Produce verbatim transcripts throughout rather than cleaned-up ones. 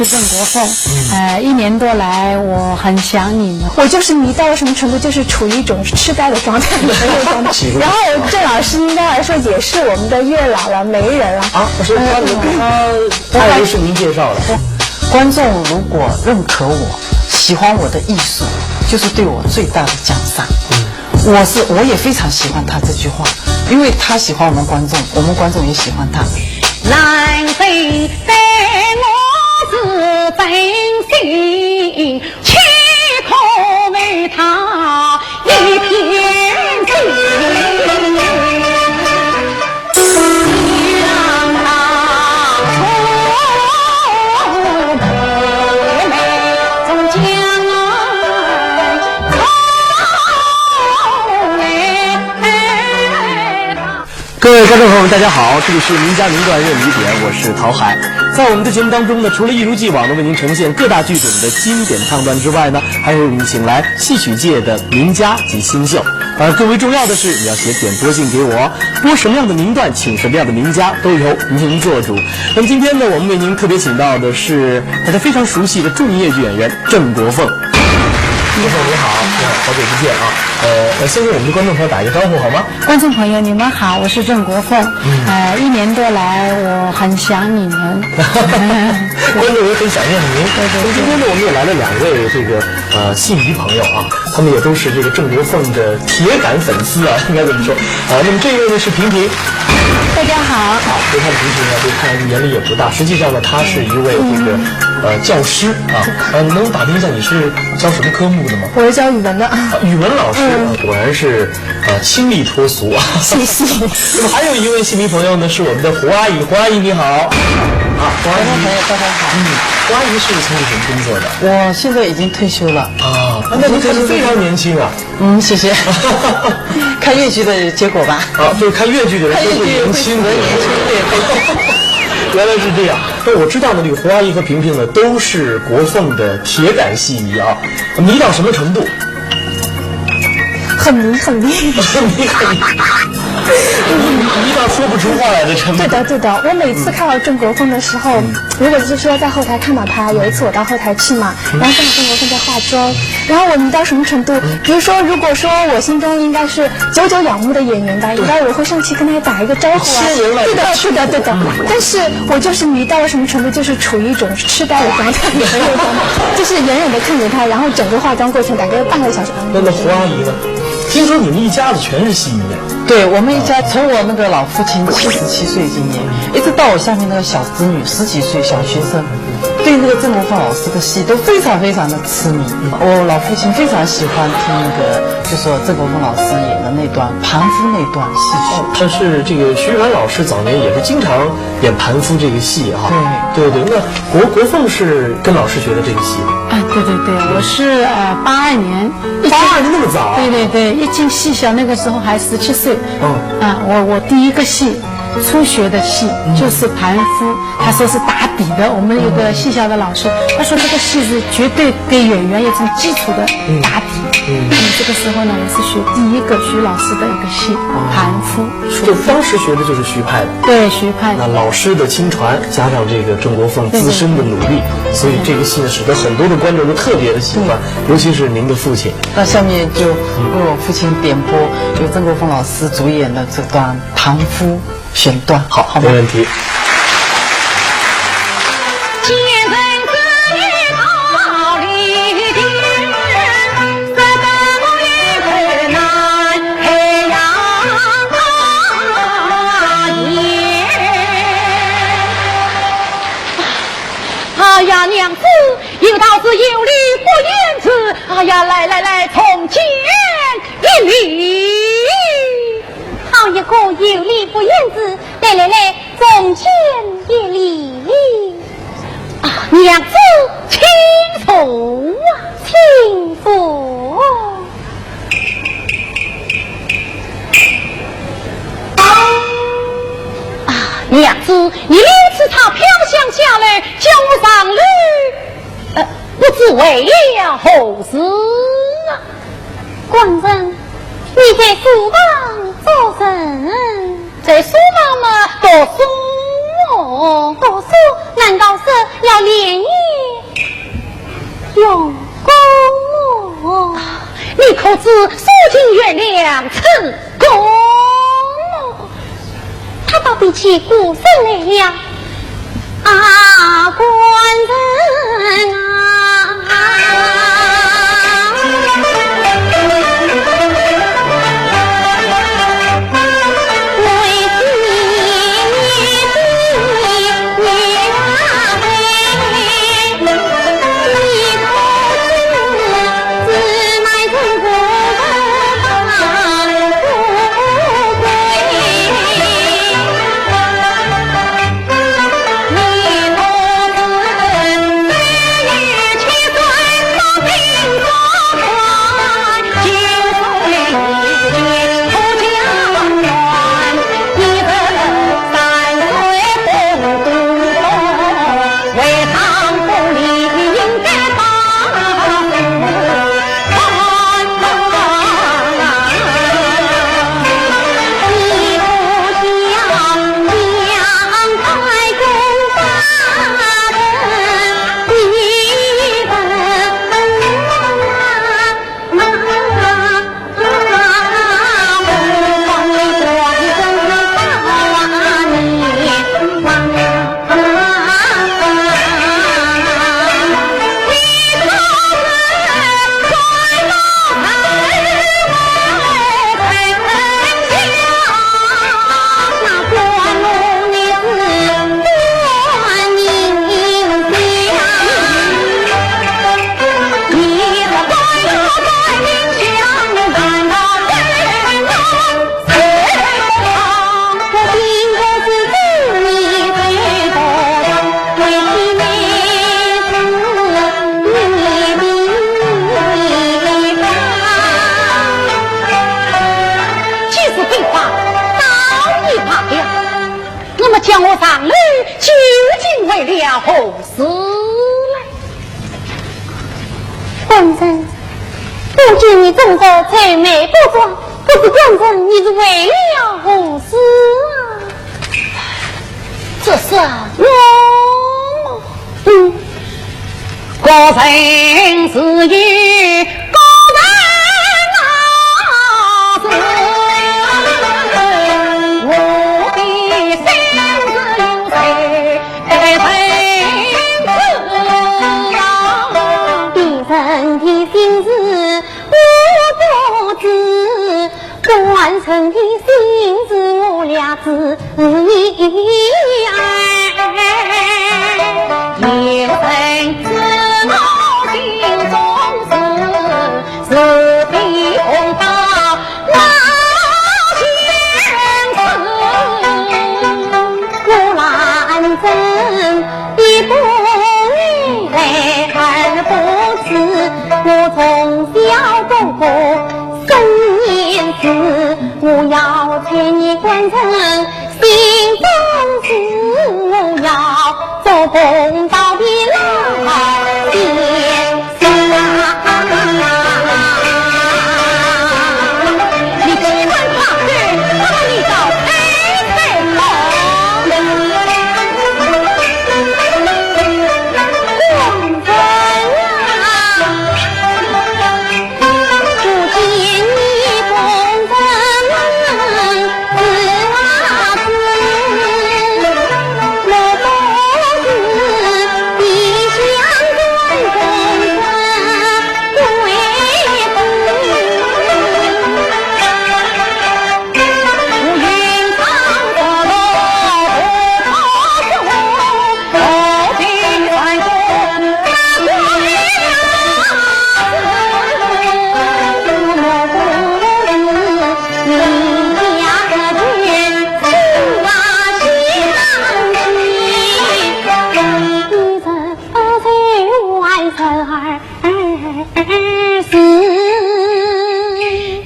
是郑国凤，呃，一年多来我很想你们。我就是迷到了什么程度，就是处于一种痴呆的状态，没有状态。然后郑老师应该来说也是我们的月老了，媒人了。啊，不是他，他他也是您介绍的。观众如果认可我，喜欢我的艺术，就是对我最大的奖赏。我是我也非常喜欢他这句话，因为他喜欢我们观众，我们观众也喜欢他。难为在我是真心，岂可为他一片心。各位观众朋友们，大家好，这里是名家名段热谜点，我是陶海。在我们的节目当中呢，除了一如既往的为您呈现各大剧种的经典唱段之外呢，还为您请来戏曲界的名家及新秀。而更为重要的是，你要写点播信给我，播什么样的名段，请什么样的名家，都由您做主。那么今天呢，我们为您特别请到的是大家非常熟悉的著名越剧演员郑国凤。国凤你好，你好，好久不见啊。呃，先给我们的观众朋友打一个招呼好吗？观众朋友，你们好，我是郑国凤。呃，一年多来，我很想你们。观众也很想念您。对对对那么今天呢，我们也来了两位这个呃戏迷朋友啊，他们也都是这个郑国凤的铁杆粉丝啊，应该这么说啊。那么这一位呢是萍萍，大家好。啊，别看萍萍呢，这看上去年龄也不大，实际上呢，她是一位这个呃教师啊。呃，能打听一下你是教什么科目的吗？我是教语文的啊。啊，语文老师啊，果然是啊亲力脱俗啊。谢谢。那么还有一位戏迷朋友呢，是我们的胡阿姨。胡阿姨你好。啊，胡阿姨。大家好。嗯，胡阿姨是从事什么工作的？我现在已经退休了。啊，那您看着非常年轻啊。嗯，谢谢。看越剧的结果吧。啊，对，看越剧的人都会年轻。看越剧会死得年轻，对。原来是这样。那我知道呢，这个胡阿姨和萍萍呢，都是国凤的铁杆戏迷啊。迷到什么程度？很迷很迷。迷到说不出话来的程度。对的对的，我每次看到郑国凤的时候，如果就是说在后台看到她，有一次我到后台去嘛，然后看到郑国凤在化妆，然后我迷到什么程度？比如说，如果说我心中应该是久久仰慕的演员吧，应该我会上去跟她打一个招呼啊。亲人了对的对的对的，但是我就是迷到了什么程度？就是处于一种痴呆的状态，没有状态，就是远远的看着她，然后整个化妆过程大概半个小时。那那胡阿姨呢？听说你们一家子全是戏迷啊。对，我们一家从我那个老父亲七十七岁今年，一直到我下面那个小子女十几岁小学生，对那个郑国凤老师的戏都非常非常的痴迷。我老父亲非常喜欢听那个，就说郑国凤老师演的那段《盘夫》那段戏曲。但是这个徐帆老师早年也是经常演《盘夫》这个戏啊。对对对，那国国凤是跟老师学的这个戏。啊，对对对，我是呃八二年，八二年那么早啊？对对对，一进戏校那个时候还十七岁。嗯。啊，我我第一个戏，初学的戏就是《盘夫》，他说是打底的。我们有个戏校的老师，他说这个戏是绝对给演员一种基础的打底。嗯，那么这个时候呢，我是学第一个徐老师的一个戏《盘夫》。就当时学的就是徐派的。对，徐派那老师的亲传，加上这个郑国凤自身的努力，所以这个戏呢，使得很多的观众都特别的喜欢，尤其是您的父亲。那下面就为我父亲点播由郑国凤老师主演的这段《盘夫》选段，好好吗没？问题。哎呀，娘子，有道是有理不言之。哎呀，来来来，重见一礼。好一个有理不言之，来来来，重见一礼。啊，娘子，请坐啊，请坐。啊，娘子，你领此套飘香下来，叫我上楼，呃，不知为了何事啊？官人，你在书房做甚？在书房嘛，读书哦。读书难道是要连夜此功。他把脾气过生来了。啊，官人啊！既是废话，倒也罢了。那么叫我上楼究竟为了何事来？官人，我见你终日愁眉不展，不知官人你是为了何事啊？这是我……嗯。 个人自有个人那事，我的心事有谁人知啊？别人的心事我不知， 官人的心事我了知。有人知我心中事，是非公道那相思。我兰贞一步来而不迟，我从小哥哥 生言辞，我要猜你官人心中事，我要做公道的老先生啊！你尽管发誓，把你找来才好。官人啊！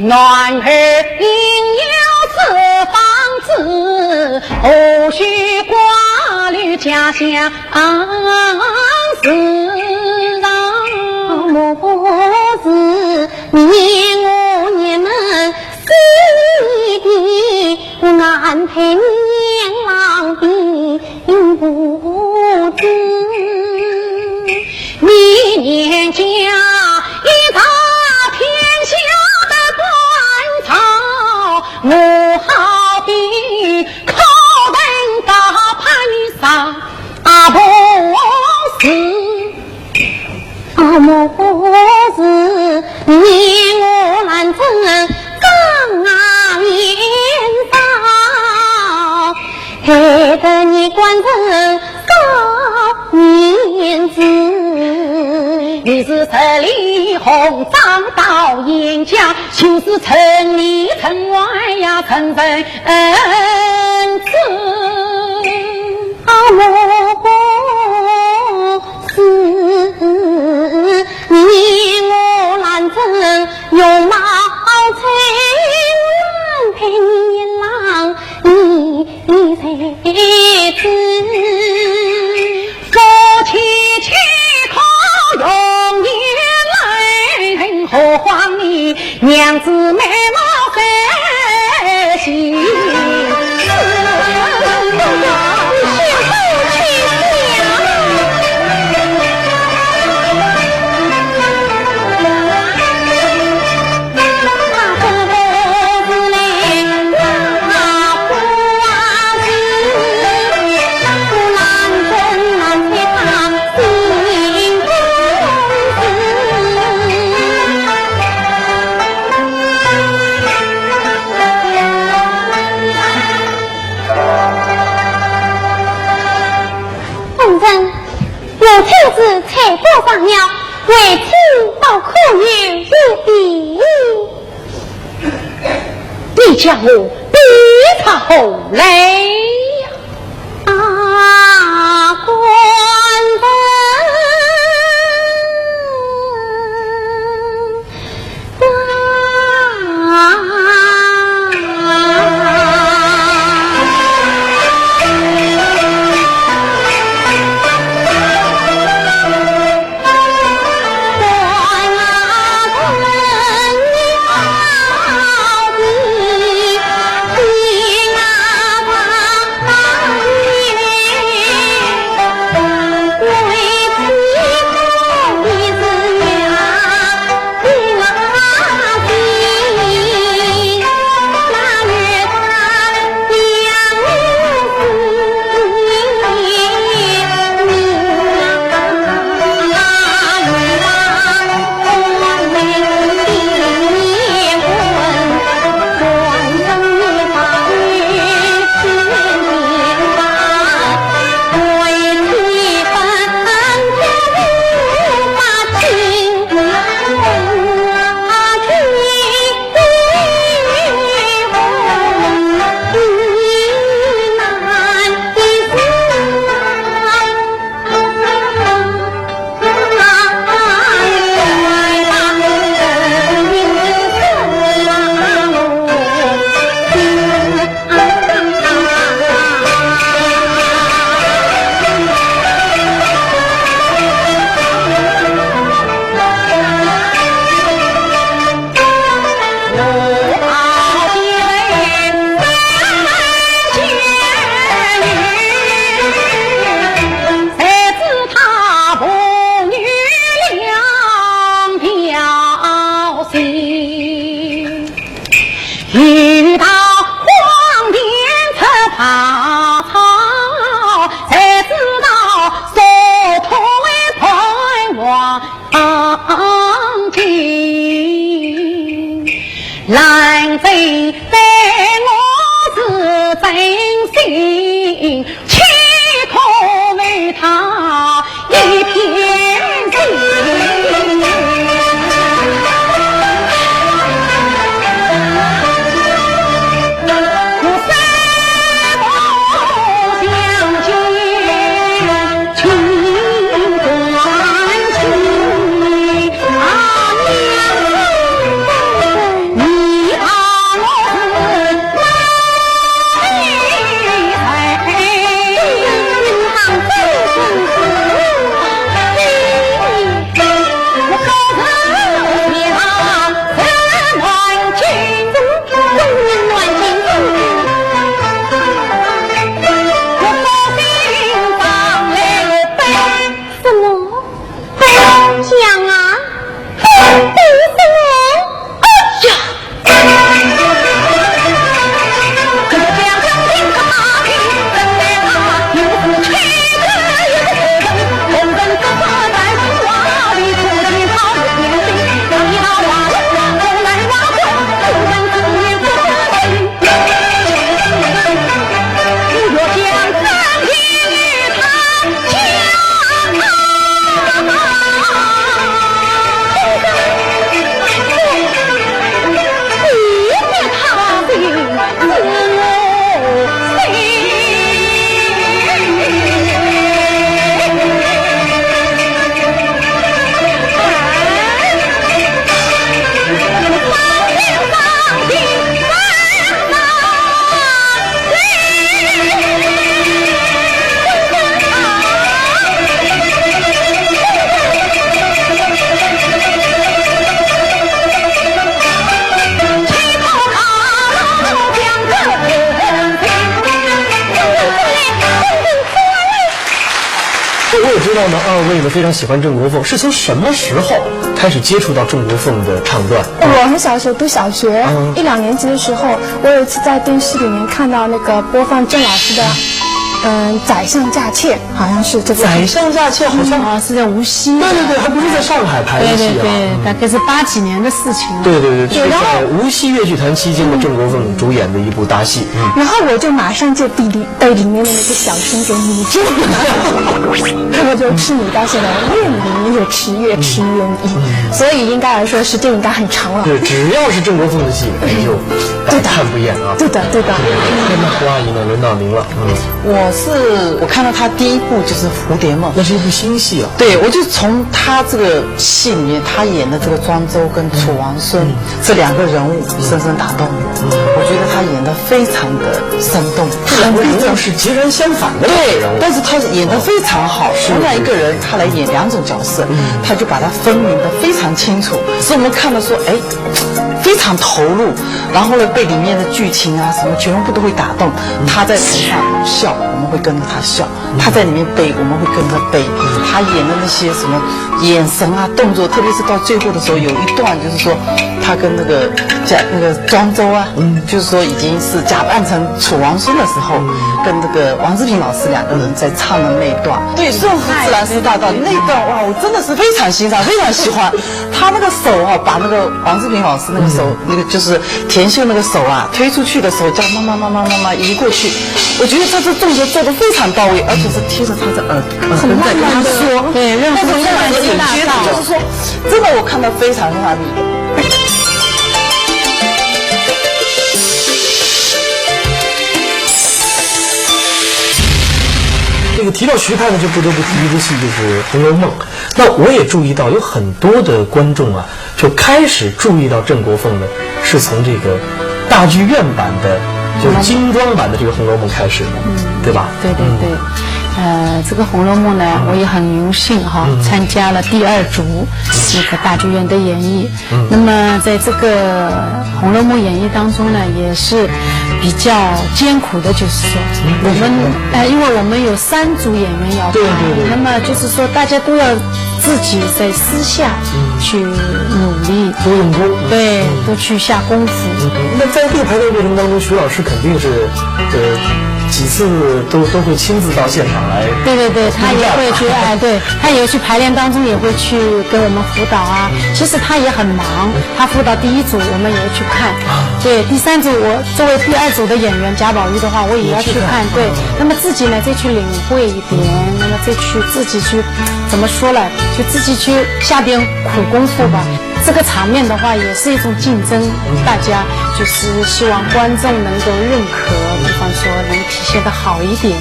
男儿应有此方子，何须挂虑家乡事啊？莫不是你我你们是一的，安排你郎的不知。你年家一朝天下的官场莫不是你我兰贞刚啊年少，害得你官人高年子。你是十里红妆到鄢家，就是城里城外呀，城城恩子。啊，莫不是你我兰贞容貌最烂配你郎，你谁知？夫妻岂可容易来，何况你娘子美貌非是。夫人，奴才是采苹上了，为此倒可有一比。你叫我比他何来呀？啊，官人。 遇到黄钿出跑操，才知道手头为盼望情。兰贞对我是真心，岂可为他一片心。妹子非常喜欢郑国凤，是从什么时候开始接触到郑国凤的唱段？我很小的时候读小学、嗯一两年级的时候，我有一次在电视里面看到那个播放郑老师的，嗯，《宰相嫁妾》，好像是这部。宰相嫁妾好像啊，是在无锡。对对对，还不是在上海拍的对戏啊。对对，大概是八几年的事情了。对对对，是然后在无锡越剧团期间的郑国凤主演的一部大戏。嗯，然后我就马上就被里被里面的那个小生给迷住了，那我就痴迷到现在，我越迷越痴，越痴越迷，所以应该来说时间应该很长了。对，只要是郑国凤的戏，哎就百看不厌啊。对的，对的。那那胡阿姨呢？轮到您了。嗯，我是我看到他第一部就是《蝴蝶梦》，那是一部新戏啊。对，我就从他这个戏里面，他演的这个庄周跟楚王孙这两个人物深深打动我。我觉得他演的非常的生动，这两个人物是截然相反的两个对人物，。但是他演的非常好。同样一个人，他来演两种角色，他就把它分明的非常清楚，使我们看了说，哎，非常投入。然后呢，被里面的剧情啊什么全部都会打动。他在台上笑，我们会跟着他笑；他在里面悲，我们会跟着悲。他演的那些什么眼神啊、动作，特别是到最后的时候，有一段就是说，他跟那个假那个庄周啊，就是说已经是假扮成楚王孙的时候，跟那个王志平老师两个人在唱的那一段。对，《顺服自然是大道》那一段，哇，我真的是非常欣赏，非常喜欢。他那个手啊，把那个王志平老师那个手，那个就是田秀那个手啊，推出去的时候，这样慢慢慢慢慢慢移过去。我觉得他这动作做的非常到位，而且是贴着他的耳耳根在跟他说。对，任何那种自然是大道。感觉就是说，真的我看到非常非常迷。这个提到徐派呢，就不得不提一部戏，就是《红楼梦》。那我也注意到有很多的观众啊，就开始注意到郑国凤呢，是从这个大剧院版的，就是精装版的这个《红楼梦》开始的，对吧？对对对，呃，这个《红楼梦》呢，我也很荣幸哈，参加了第二组那个大剧院的演绎。那么在这个《红楼梦》演绎当中呢，也是比较艰苦的，就是说，我们呃，因为我们有三组演员要排，对对对那么就是说大家都要自己在私下去努力，多用功。对，都去下功夫。那在这个排练过程当中，徐老师肯定是，呃，几次都都会亲自到现场来。对对对，他也会去，哎，对，他也去排练当中也会去给我们辅导啊。其实他也很忙，他辅导第一组我们也要去看，对，第三组我作为第二组的演员贾宝玉的话，我也要去看，对。那么自己呢再去领会一点，那么再去自己去怎么说呢？就自己去下点苦功夫吧。这个场面的话也是一种竞争，大家就是希望观众能够认可，比方说能体现的好一点。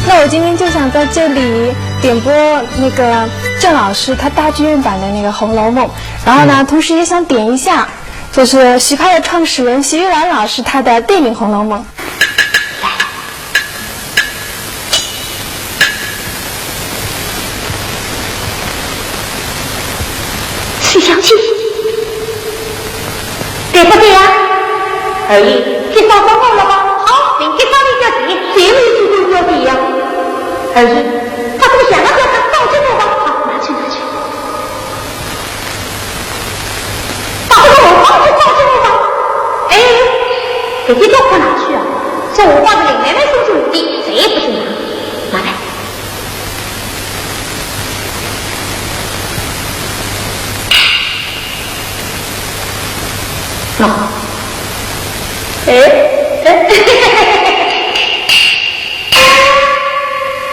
那我今天就想在这里点播那个郑老师他大剧院版的那个《红楼梦》，然后呢，同时也想点一下，就是徐派的创始人徐玉兰老师他的电影《红楼梦》。徐小姐，对不对呀？二爷，这双好了吧？好，明天早点交钱，谁没有这个要的呀？二爷，把这个香膏给我放进去吧。好，拿去，拿去。把这个红包给放进去吧。哎，这些都不拿去啊？这红包是林妹妹送给我的，谁也不许拿。拿来。 喏。哎，哎，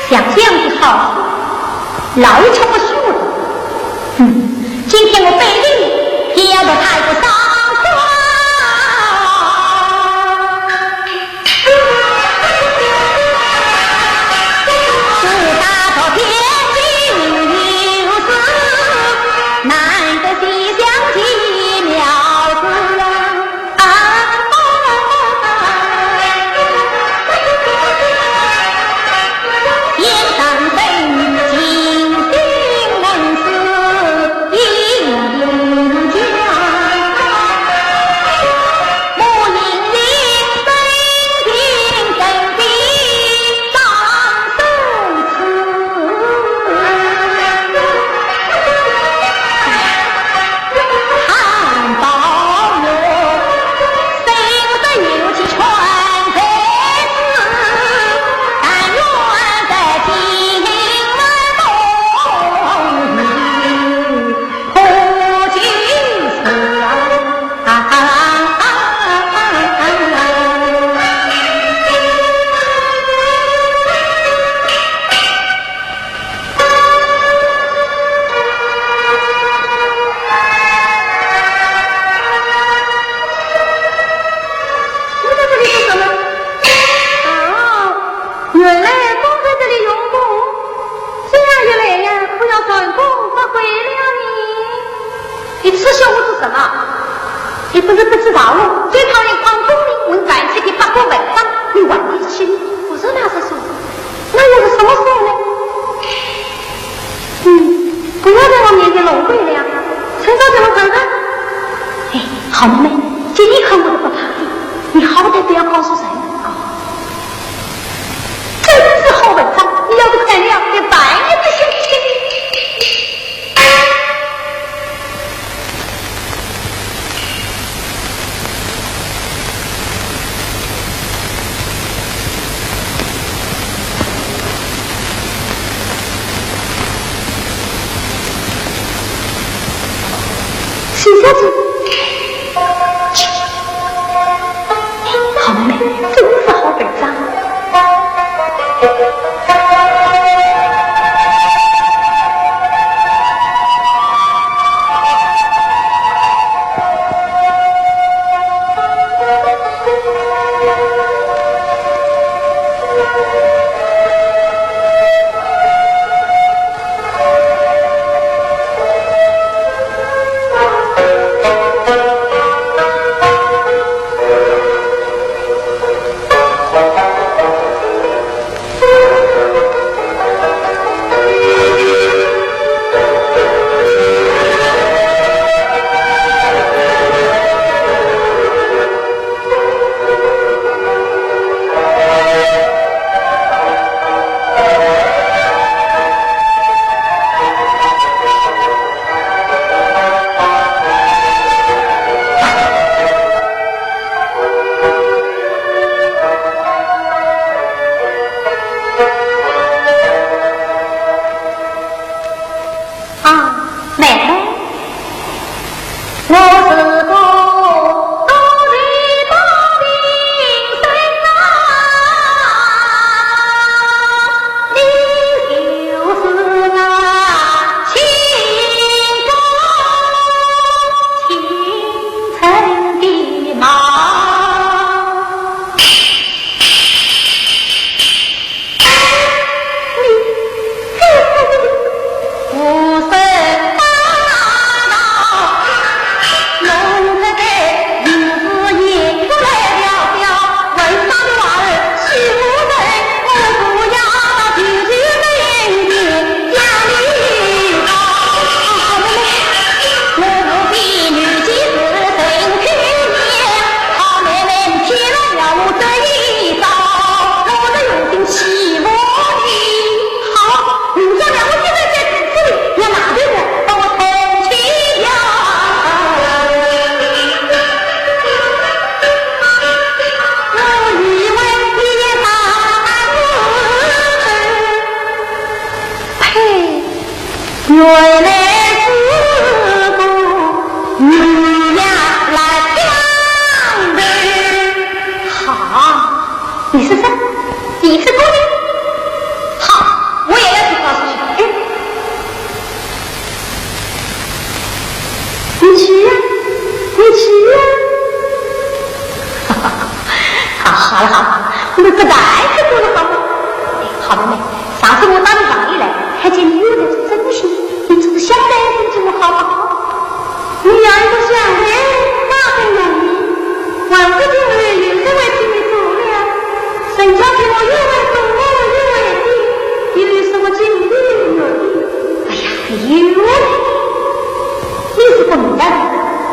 想想的好，老爷吃不消的。嗯，今天我背地里也要把他一个伤光。什么？你不是不知道了？最讨厌看功名混战，吃的八股文章，你还提起？我说那是书，那又是什么书呢？嗯，不要在我面前弄鬼了呀，趁早给我看看。哎，好妹妹，给你看我都不怕的，你好歹不要告诉人啊。真是好文章，你要是看了，连半夜都醒不起。是这样子。好妹妹，真是好文章。啊，妹妹，我是个多情多情人啊，你就是我心中青春的梦。 嘿，原来是个女呀来讲的。好，你是谁？你是个人？好，我也要去告诉你。哎，你去呀，你去呀。啊，好了好了，我们不带这个了好吗？哎，好妹妹， 上次我到你房里来，看见你又在做针线，你做香袋子给我好不好？你要一个香袋，那更容易。还是今后有人会替你做了。人家给我又会做，又会做，你有什么经历有用？哎呀，没有了。你是个笨蛋，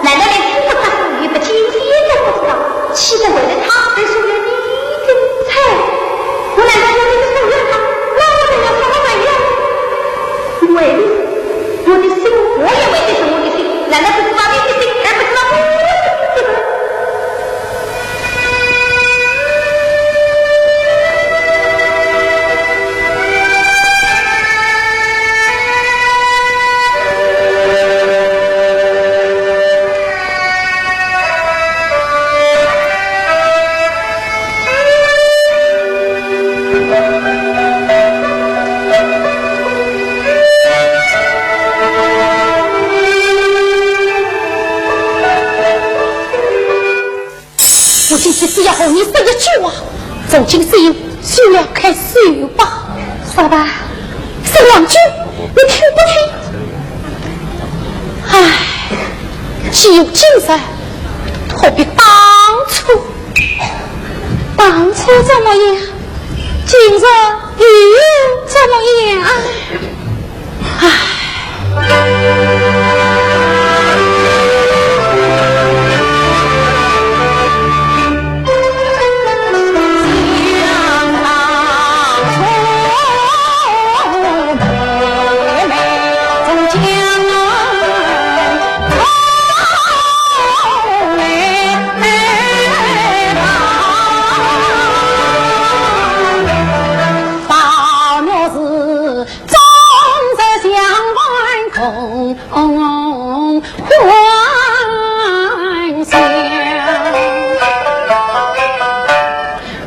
难道连自己发生与不经历都不知道？岂不为了他而输了你的才？ 我难道要这个手艺吗？那我怎样说我怎样？为你，我的心，我也为的是我的心，难道是知道你的心，而不知道我的心吗？我今天只要和你说一句话，从今以后休要开口吧。说吧。说两句，你听不听？唉，既有今日，何必当初？当初怎么样，今日又怎么样？唉。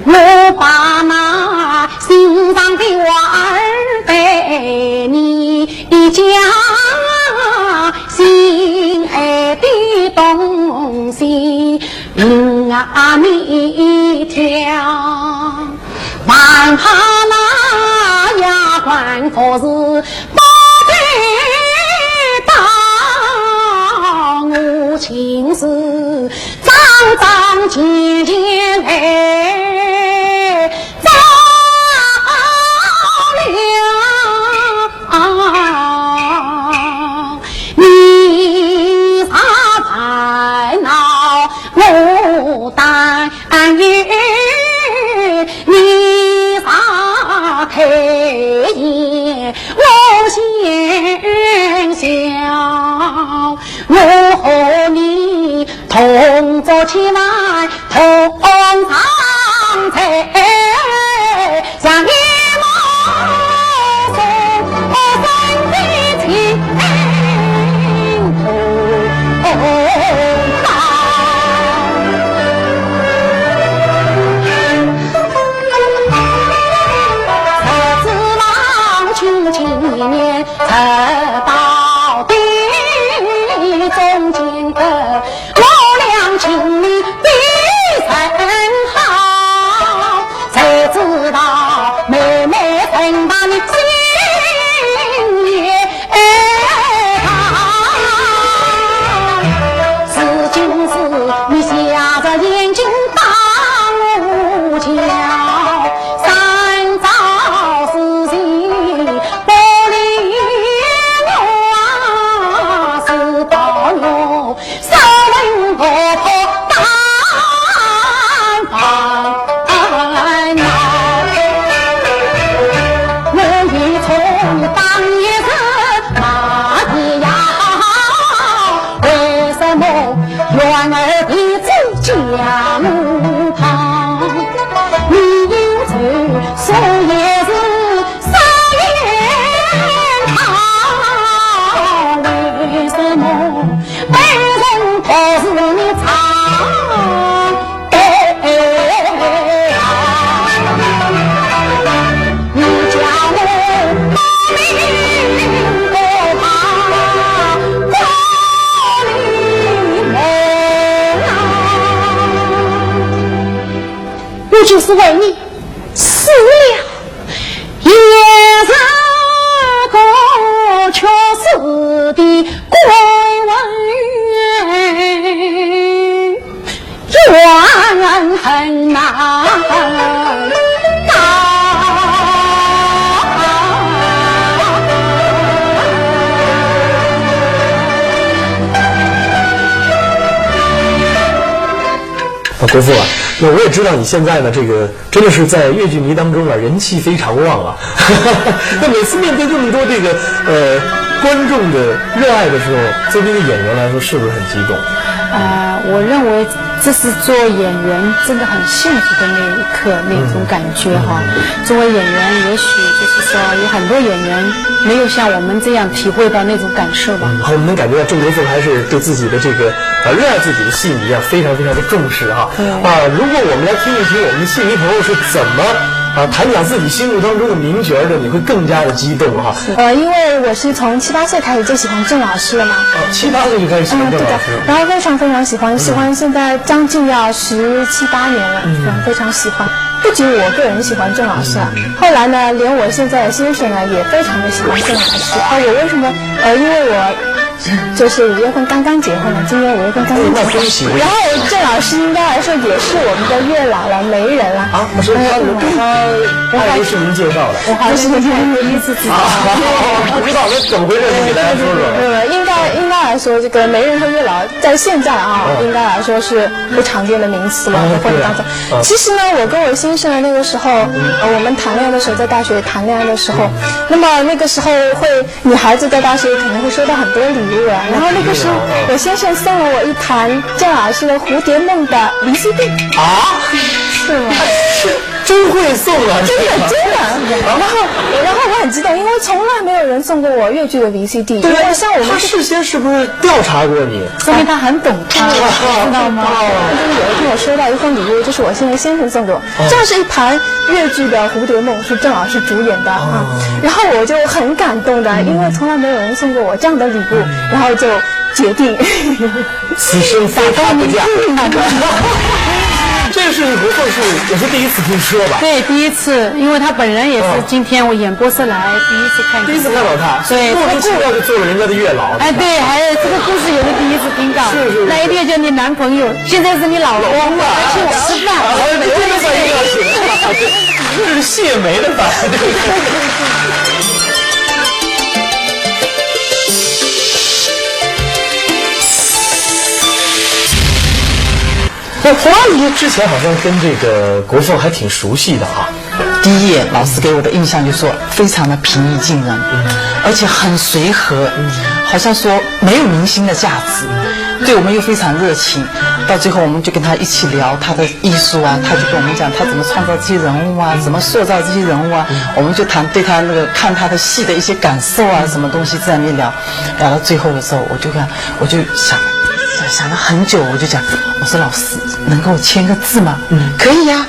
我把那心上的话儿对你讲，心爱的东西，嗯啊，你听。 还怕那夜官服侍不得到，我情是桩桩件件来找了。你啥烦恼我担 哎，你啥开眼我先笑，我和你同坐千万同上在，像一梦中人的情。 才知道妹妹曾把你心也伤，如今是你瞎着眼睛打我叫，三朝四夕不理我，是道我 我就是为你死了，也是个屈死的官。 怨恨难当。啊，国富啊，那我也知道你现在呢，这个 真的是在越剧迷当中啊，人气非常旺啊。那每次面对这么多这个，呃，观众的热爱的时候，作为一个演员来说，是不是很激动？呃，我认为这是做演员真的很幸福的那一刻，那种感觉哈。作为演员，也许就是说有很多演员没有像我们这样体会到那种感受吧。好，我们能感觉到郑国富还是对自己的这个，呃，热爱自己的戏迷啊，非常非常的重视哈。啊，如果我们来听一听我们的戏迷朋友是怎么，啊，谈讲自己心目当中的名角儿的，你会更加的激动哈。呃，因为我是从七八岁开始就喜欢郑老师了嘛。哦，七八岁就开始喜欢郑老师。然后非常非常喜欢，喜欢现在将近要十七八年了，非常喜欢。不仅我个人喜欢郑老师啊，后来呢，连我现在的先生呢也非常的喜欢郑老师。啊，我为什么？呃，因为我就是五月份刚刚结婚了，今年五月份刚刚结婚。哎，那恭喜！然后郑老师应该来说也是我们的月老了，媒人了。啊，不是，他他他以为是您介绍的。我好像是第一次知道。啊，不知道，那怎么回事？你给大家说说。呃，应该应该来说，这个媒人和月老在现在啊，嗯应该来说是不常见的名词了，啊在婚姻当中。对啊嗯其实呢，我跟我先生的那个时候，呃，我们谈恋爱的时候，在大学谈恋爱的时候，那么那个时候会，女孩子在大学肯定会收到很多礼物啊。然后那个时候，我先生送了我一盘郑老师的蝴蝶梦的 V C D。啊，是吗？真会送啊！真的真的。然后然后我很激动，因为从来没有人送过我越剧的 V C D。对因为像我们他事先是不是调查过你？说明他很懂他，知道吗？哦就是有一天我收到一份礼物，就是我现在先生送给我，这样是一盘越剧的《蝴蝶梦》，是郑老师主演的啊。然后我就很感动的，因为从来没有人送过我这样的礼物，然后就决定。此生非他不嫁。这个事情国凤是也是第一次听说吧？对，第一次，因为他本人也是今天我演播室来第一次看见。第一次看到他，对莫名其妙就做了人家的月老。哎，对，还有这个故事也是第一次听到。是是是那一定要叫你男朋友，现在是你老公了，请我吃饭。啊，这个算一个，这是谢媒的饭。那花姨之前好像跟这个国凤还挺熟悉的啊。第一眼，老师给我的印象就说非常的平易近人，而且很随和，好像说没有明星的架子，对我们又非常热情。到最后，我们就跟他一起聊他的艺术啊，他就跟我们讲他怎么创造这些人物啊，怎么塑造这些人物啊，我们就谈对他那个看他的戏的一些感受啊，什么东西在那里聊。聊到最后的时候，我就跟我就想想想了很久，我就讲，我说老师能给我签个字吗？可以呀。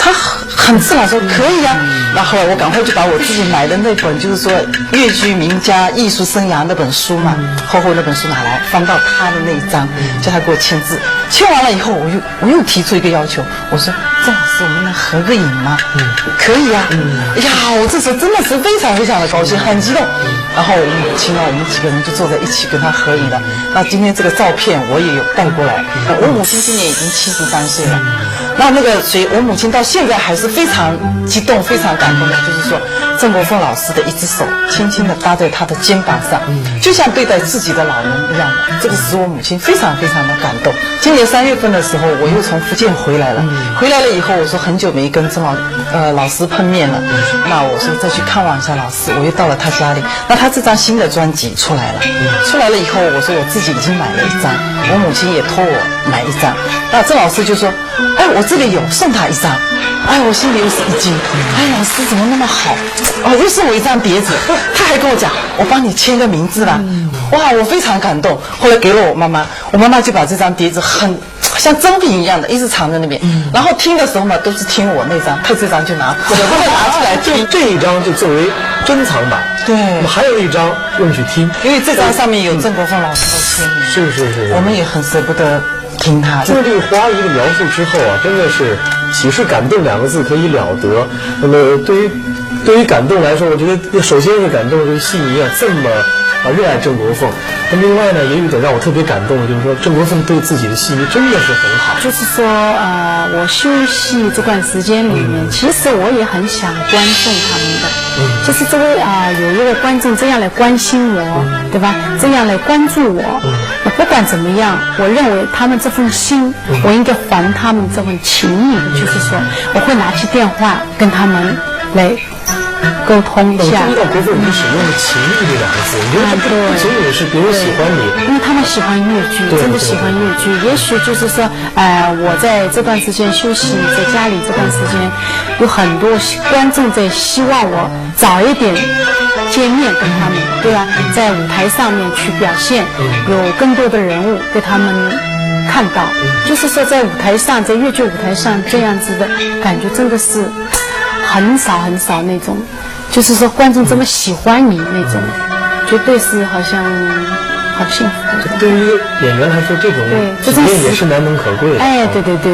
他很自然说可以呀。那后来我赶快就把我自己买的那本，就是说越剧名家艺术生涯那本书嘛，厚厚那本书拿来，翻到他的那一张，叫他给我签字。签完了以后，我又我又提出一个要求，我说：“郑老师，我们能合个影吗？”可以呀。哎呀，我这时候真的是非常非常的高兴，很激动。然后我母亲呢，我们几个人就坐在一起跟他合影了。那今天这个照片我也有带过来。我母亲今年已经七十三岁了，那那个所以我母亲到现在还是非常激动、非常感动的，就是说，郑国凤老师的一只手轻轻地搭在她的肩膀上，就像对待自己的老人一样的。这个使我母亲非常非常的感动。今年三月份的时候，我又从福建回来了。回来了以后，我说很久没跟郑老呃老师碰面了，那我说再去看望一下老师。我又到了他家里。那他这张新的专辑出来了，出来了以后，我说我自己已经买了一张，我母亲也托我买一张。那郑老师就说：“哎，我这里有，送他一张。”哎，我心里又是一惊，哎，老师怎么那么好？哦，又送我一张碟子，他还跟我讲，我帮你签个名字吧。哇，我非常感动。后来给了我妈妈，我妈妈就把这张碟子很像珍品一样的一直藏在那边，然后听的时候嘛，都是听我那张，他这张就拿，舍不得拿出来听。这这一张就作为珍藏版，对那么还有一张用去听。因为这张上面有郑国凤老师的签名，是是是是。我们也很舍不得听他。经过这个花姨的描述之后啊，真的是岂是感动两个字可以了得。那么对于对于感动来说，我觉得首先是感动，就是戏迷啊这么啊热爱郑国凤。那么另外呢，也有一点让我特别感动的，就是说郑国凤对自己的戏迷真的是很好。就是说，呃，我休息这段时间里面，其实我也很想关注他们的。就是这位啊、有一位观众这样来关心我，对吧？这样来关注我，我不管怎么样，我认为他们这份心，我应该还他们这份情谊。就是说，我会拿起电话跟他们来沟通一下。我注意到国凤已经使用了情谊这两个字，我觉得这不不仅仅是别人喜欢你，因为他们喜欢越剧，对真的喜欢越剧。也许就是说，呃，我在这段时间休息，在家里这段时间，有很多观众在希望我早一点见面跟他们，对吧？在舞台上面去表现，有更多的人物被他们看到。就是说，在舞台上，在越剧舞台上这样子的感觉，真的是很少很少那种。就是说观众这么喜欢你那种，绝对是好像好幸福。对于演员来说，这种对这种体验也是难能可贵的。哎，对对对，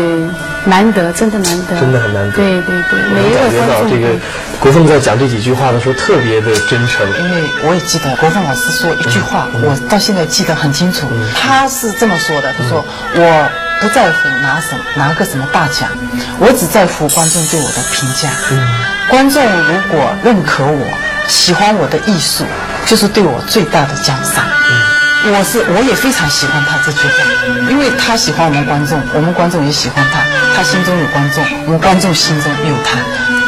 难得，真的难得。真的很难得。对，对，对，每一位观众都能感觉到这个国凤在讲这几句话的时候特别地真诚。因为我也记得国凤老师说一句话，嗯。我到现在记得很清楚。嗯。他是这么说的，他说：“嗯。我不在乎拿什么，拿个什么大奖，我只在乎观众对我的评价。嗯。观众如果认可我，喜欢我的艺术，就是对我最大的奖赏。”嗯。我是，我也非常喜欢他这句话，因为他喜欢我们观众，我们观众也喜欢他，他心中有观众，我们观众心中有他。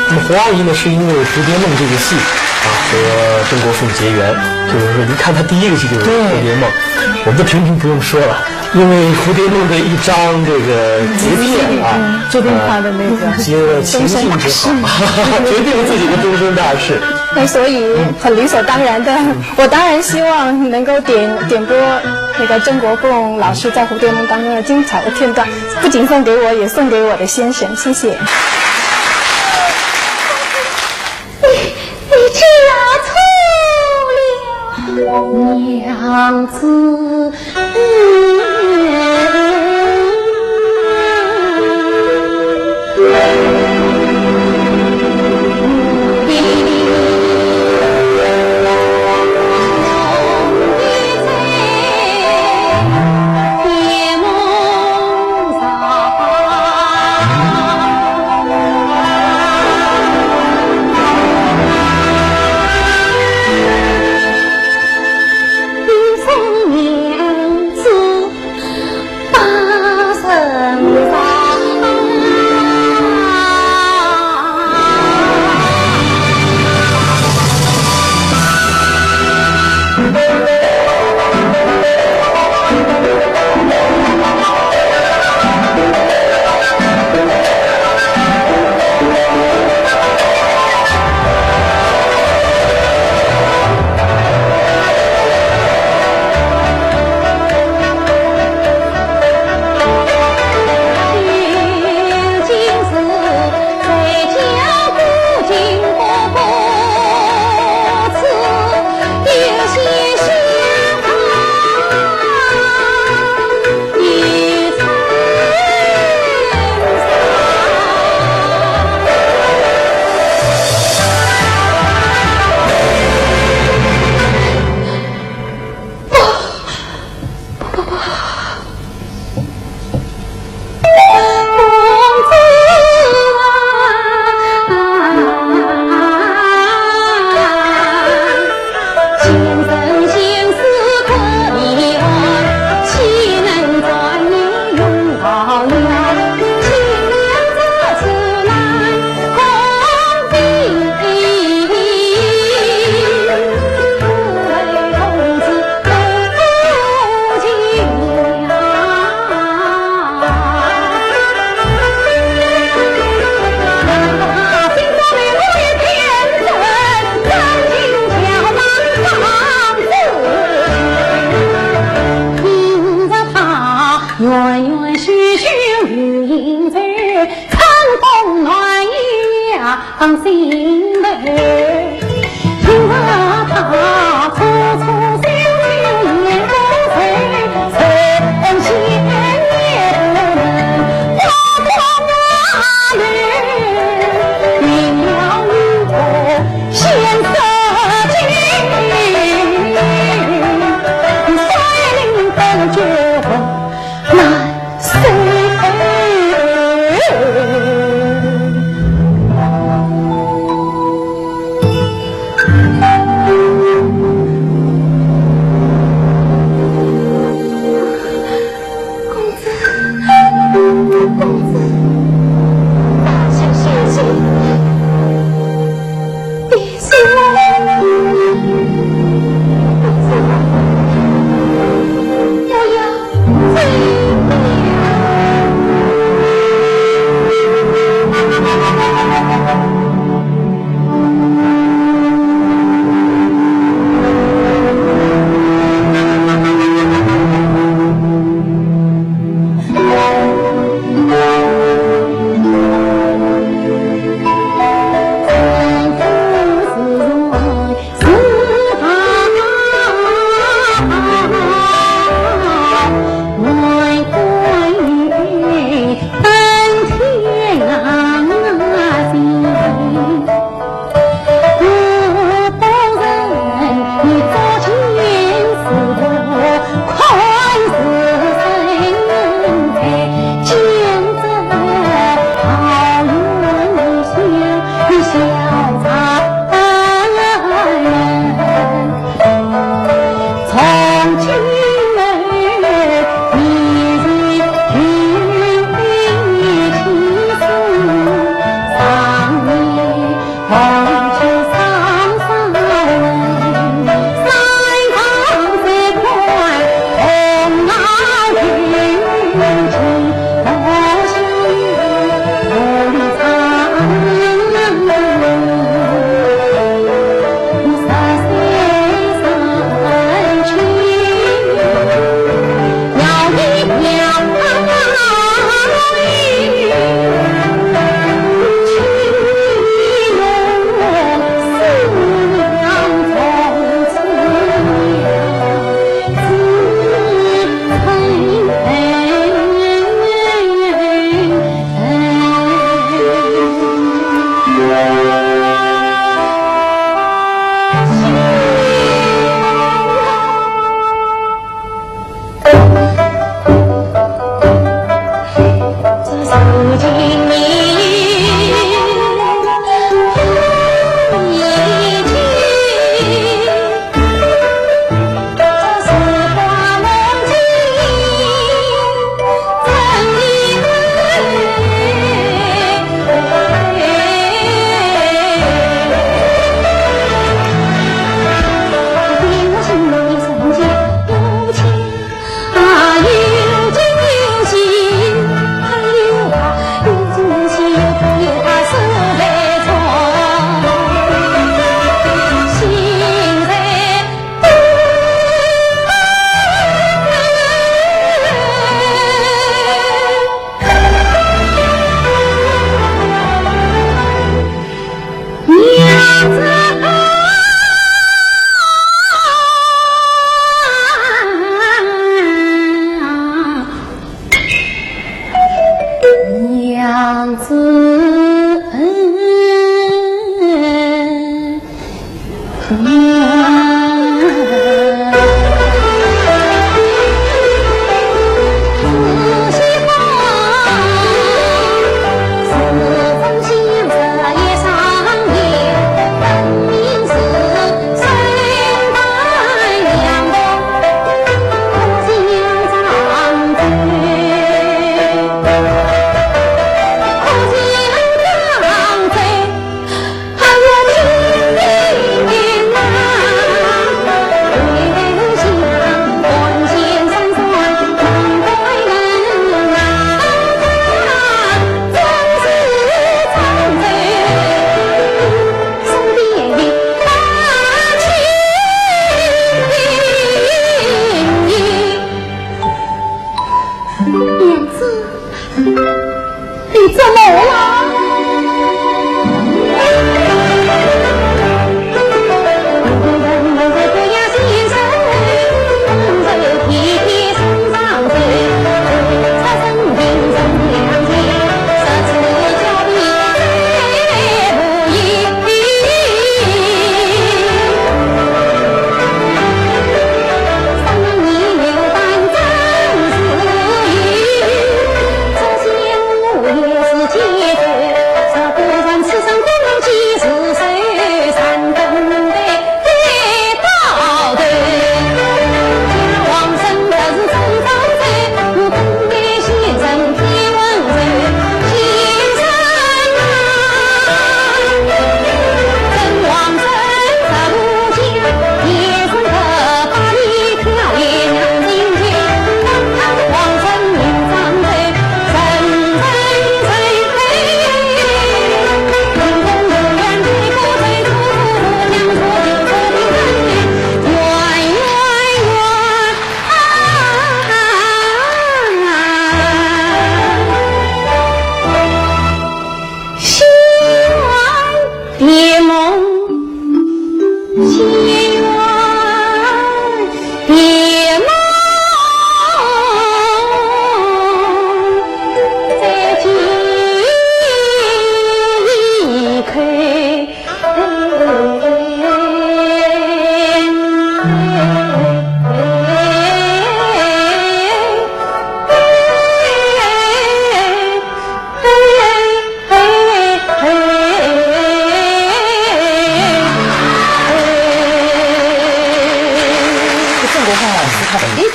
那么胡阿姨呢，是因为《蝴蝶梦》这个戏啊，和曾国藩结缘，就是说一看她第一个戏就是《蝴蝶梦》。对。我们的评评不用说了，因为《蝴蝶梦》的一张这个碟片啊，嗯，注定她的那个，呃，结了情信之好，终身大事。决定了自己的终身大事。那所以很理所当然的，嗯。我当然希望能够点，点播那个曾国藩老师在《蝴蝶梦》当中的精彩的片段，不仅送给我，也送给我的先生，谢谢。你，你竟然错了，娘子。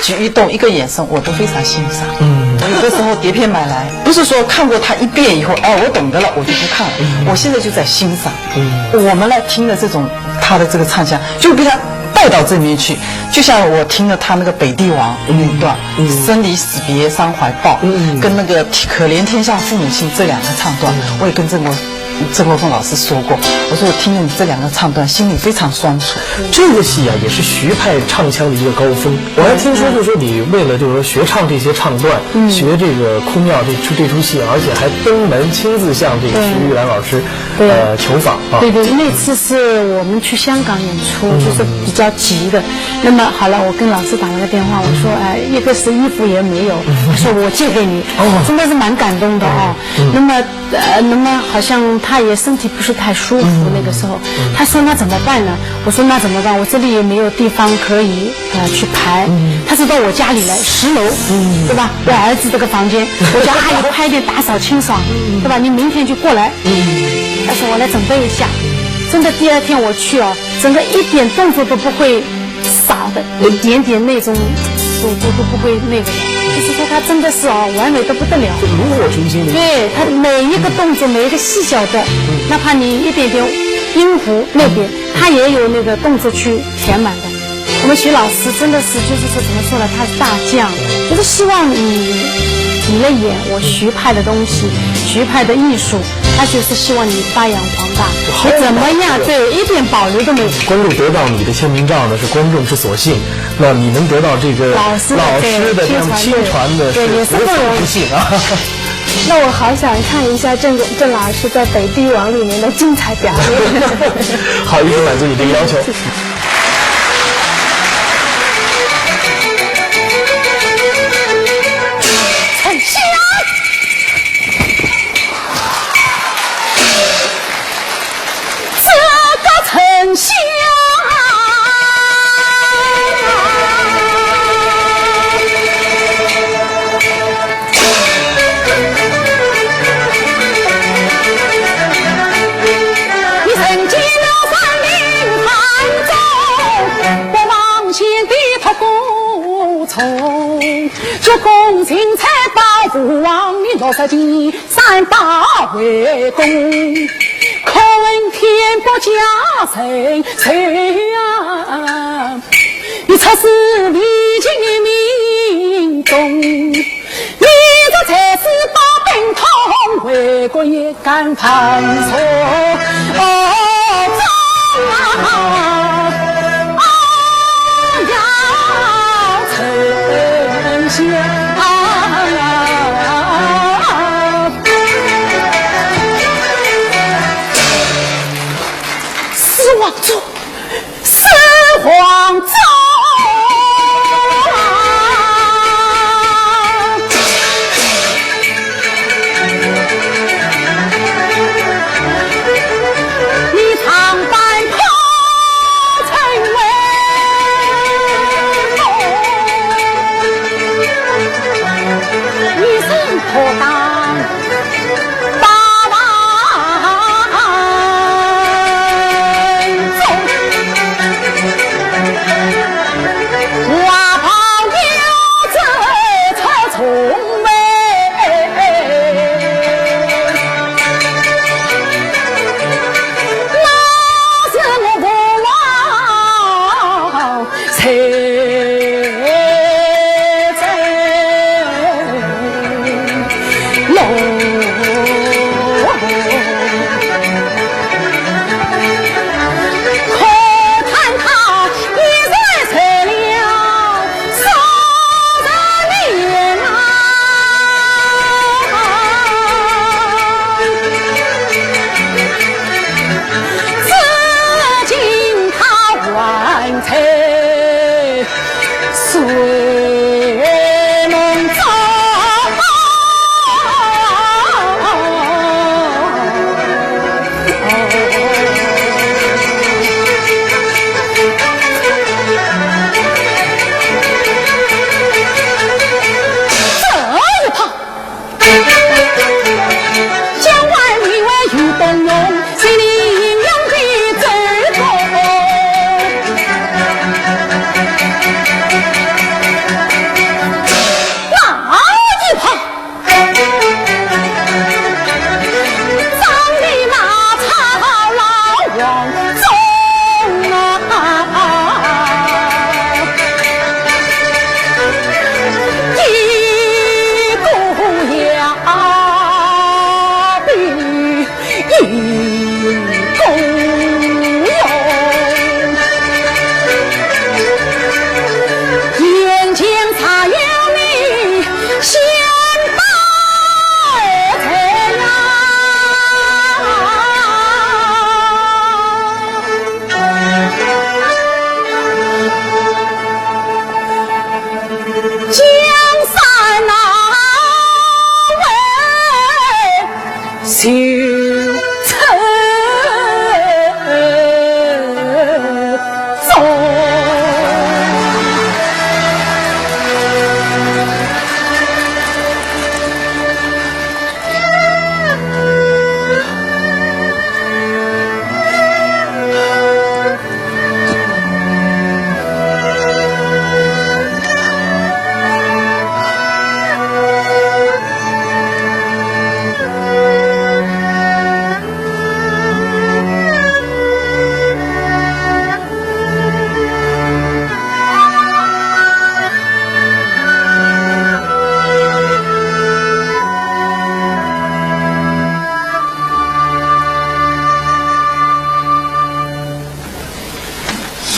举一动、一个眼神，我都非常欣赏。嗯，我有的时候碟片买来，不是说看过它一遍以后，哎，我懂得了，我就不看了。嗯，我现在就在欣赏。嗯，我们来听的这种他的这个唱腔，就被他带到这里面去。就像我听了他那个《北帝王》那一段，嗯，生离死别伤怀抱，嗯，跟那个可怜天下父母心这两个唱段，嗯，我也跟这个 曾国藩老师说过，我说我听了你这两个唱段，心里非常酸楚。这个戏啊，也是徐派唱腔的一个高峰。我还听说，就是说你为了就是说学唱这些唱段，嗯，学这个《哭庙》这出这出戏，而且还登门亲自向这个徐玉兰老师，对，呃，求访啊。对对，那次是我们去香港演出，嗯，就是比较急的。那么好了，我跟老师打了个电话，我说，哎，一个是衣服也没有，他说我借给你，哦，真的是蛮感动的啊。嗯，那么 呃，那么好像他也身体不是太舒服，嗯，那个时候，嗯，他说那怎么办呢？我说那怎么办？我这里也没有地方可以，呃，去排。嗯，他说到我家里来，十楼，嗯，对吧？我儿子这个房间，我叫阿姨快点打扫清爽，嗯，对吧？你明天就过来。嗯，他说我来准备一下。真的，第二天我去哦，整个一点动作都不会 少的，一点点那种都都都不会那个的，就是说他真的是哦，完美得不得了。炉火纯青的。对，他每一个动作，每一个细小的，哪怕你一点点音符那边，他也有那个动作去填满的。我们徐老师真的是，就是说怎么说呢，他是大将，就是希望你你来演我徐派的东西，徐派的艺术，他就是希望你发扬光大。好，怎么样？对，一点保留都没有。观众得到你的签名照呢，是观众是所幸，那你能得到这个老师的，老师的这样亲传的，对，也是不容易。不幸啊。那我好想看一下郑，郑老师在《北帝王》里面的精彩表演。好，一定满足你这个要求。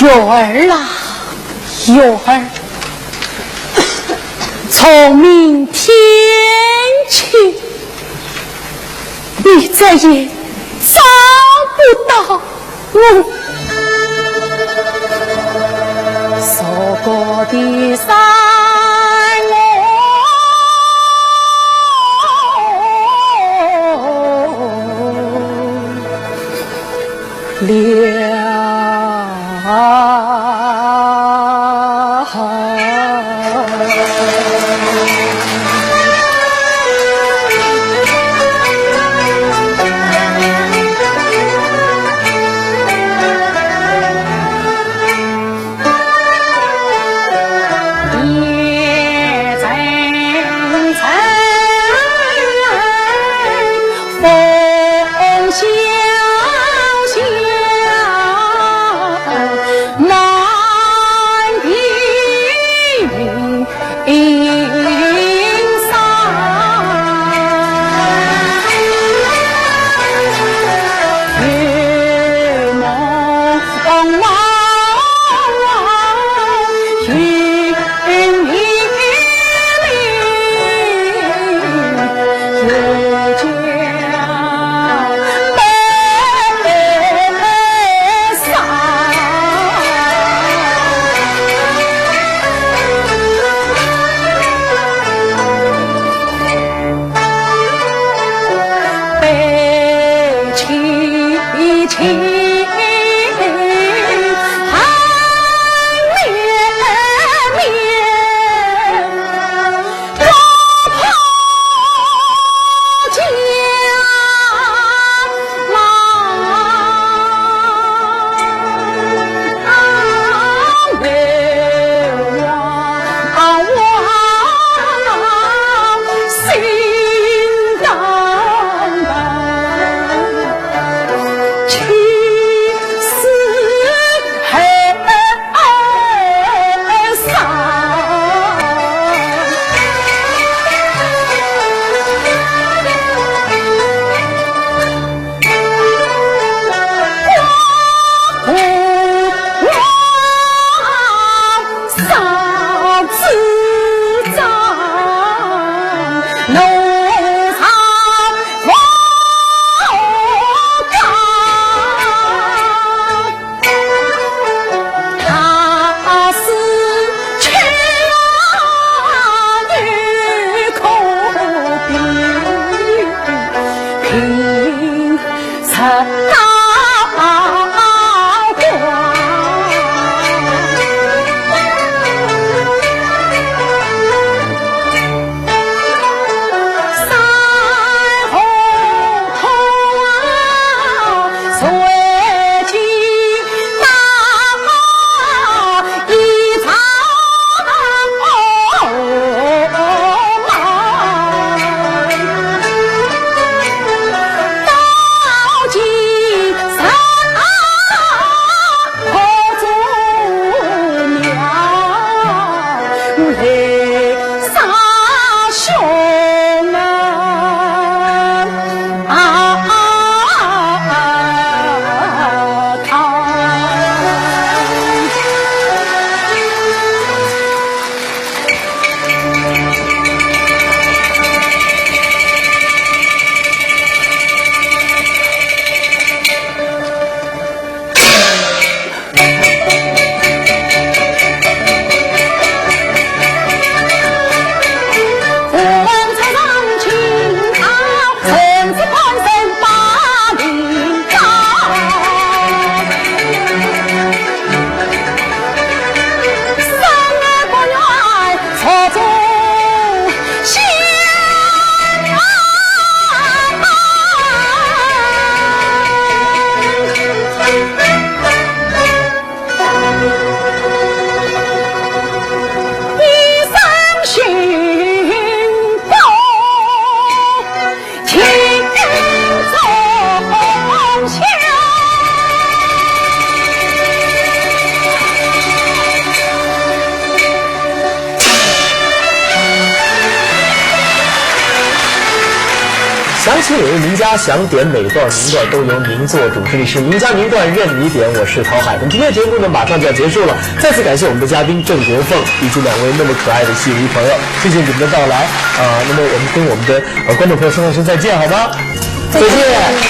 月儿啊，月儿，从明天起，你再也找不到我。想请美味名家，想点美段名段，都由您做主。这里是名家名段任你点，我是陶海。那么今天的节目呢，马上就要结束了，再次感谢我们的嘉宾郑国凤以及两位那么可爱的戏迷朋友，谢谢你们的到来。呃，那么我们跟我们的呃观众朋友说一声再见，好吗？再见。